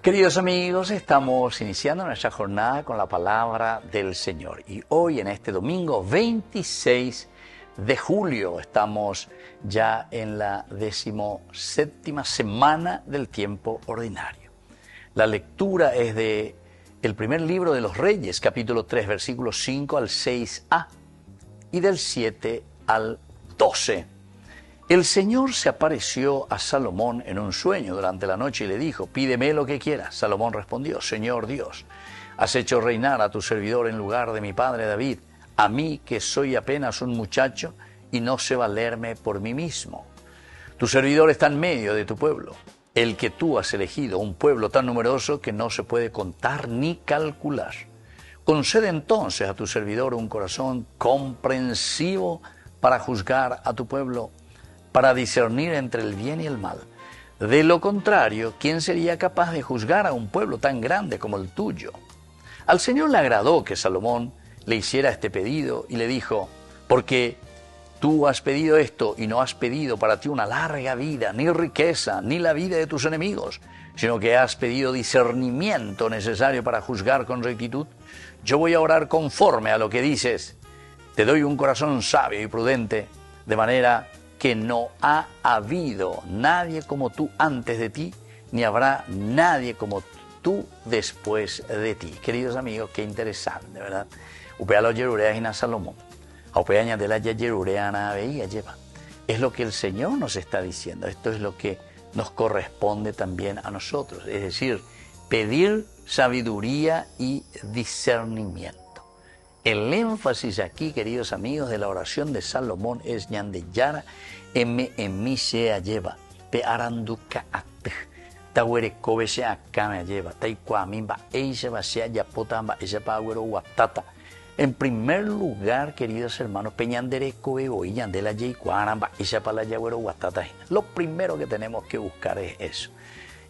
Queridos amigos, estamos iniciando nuestra jornada con la palabra del Señor. Y hoy, en este domingo 26 de julio, estamos ya en la 17.ª semana del tiempo ordinario. La lectura es de el primer libro de los Reyes, capítulo 3, versículos 5 al 6a y del 7 al 12. El Señor se apareció a Salomón en un sueño durante la noche y le dijo, pídeme lo que quieras. Salomón respondió, Señor Dios, has hecho reinar a tu servidor en lugar de mi padre David, a mí que soy apenas un muchacho y no sé valerme por mí mismo. Tu servidor está en medio de tu pueblo, el que tú has elegido, un pueblo tan numeroso que no se puede contar ni calcular. Concede entonces a tu servidor un corazón comprensivo para juzgar a tu pueblo, para discernir entre el bien y el mal. De lo contrario, ¿quién sería capaz de juzgar a un pueblo tan grande como el tuyo? Al Señor le agradó que Salomón le hiciera este pedido y le dijo, porque tú has pedido esto y no has pedido para ti una larga vida, ni riqueza, ni la vida de tus enemigos, sino que has pedido discernimiento necesario para juzgar con rectitud, yo voy a orar conforme a lo que dices. Te doy un corazón sabio y prudente, de manera que no ha habido nadie como tú antes de ti, ni habrá nadie como tú después de ti. Queridos amigos, qué interesante, ¿verdad? Upéa la ojerurea hína Salomón. Ha upéa ñande la jajerurea ana avei ajépa. Es lo que el Señor nos está diciendo. Esto es lo que nos corresponde también a nosotros. Es decir, pedir sabiduría y discernimiento. El énfasis aquí, queridos amigos, de la oración de Salomón es Ñandejára eme'ẽmi che ajépa, pe aranduka aty, taguerekove che akãme ajépa, taikuaami mba'éichapa che ajapóta ha mba'éichapa agueroguatáta. En primer lugar, queridos hermanos, pe ñande rekove voi ñande la jaikuaárã mba'éichapa la jagueroguatáta hína. Lo primero que tenemos que buscar es eso.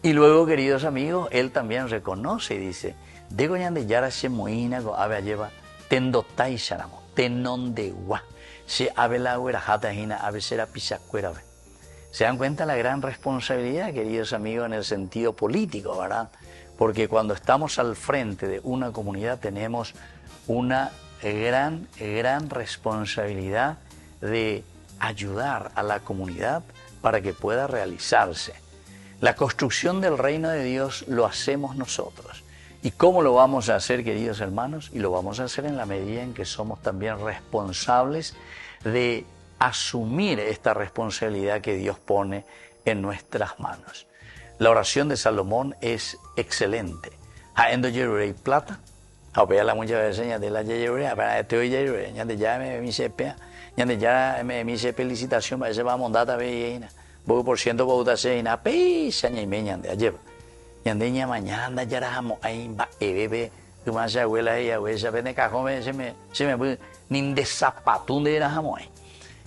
Y luego, queridos amigos, él también reconoce y dice, Ndéko Ñandejára che moĩ hína ko'ápe ajépa tendotáicharamo, tenondegua, che ápe la agueraháta hína ápe che rapichakuérape. Se dan cuenta la gran responsabilidad, queridos amigos, en el sentido político, verdad? Porque cuando estamos al frente de una comunidad tenemos una gran, gran responsabilidad de ayudar a la comunidad para que pueda realizarse. La construcción del reino de Dios lo hacemos nosotros. ¿Y cómo lo vamos a hacer, queridos hermanos? Y lo vamos a hacer en la medida en que somos también responsables de asumir esta responsabilidad que Dios pone en nuestras manos. La oración de Salomón es excelente. Ha ndojerurei plata, ha upéva la muchas veces ñande la jajerurea, pe ojerurea, Ñandejára eme'ẽmi che péa, Ñandejára eme'ẽmi che felicitación mba'éichapa amondáta avei hína. Mboy por ciento ogusta che hína, péicha ñaime ñande, ajépa. Ñande ñamaña ndajarahamo'ãi mba'evépe yma che abuela he'i haguéicha, pende cajón-pe che me, che memby ni nde sapatu nderahamo'ãi.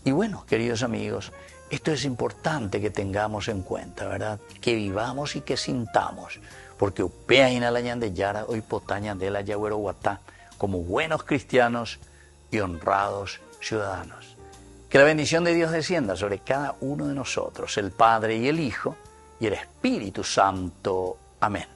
Y bueno, queridos amigos, esto es importante que tengamos en cuenta, verdad? Que vivamos y que sintamos, porque upéa hína la Ñandejára oipota ñande la jagueroguata como buenos cristianos y honrados ciudadanos. Que la bendición de Dios descienda sobre cada uno de nosotros, el Padre y el Hijo y el Espíritu Santo. Amén.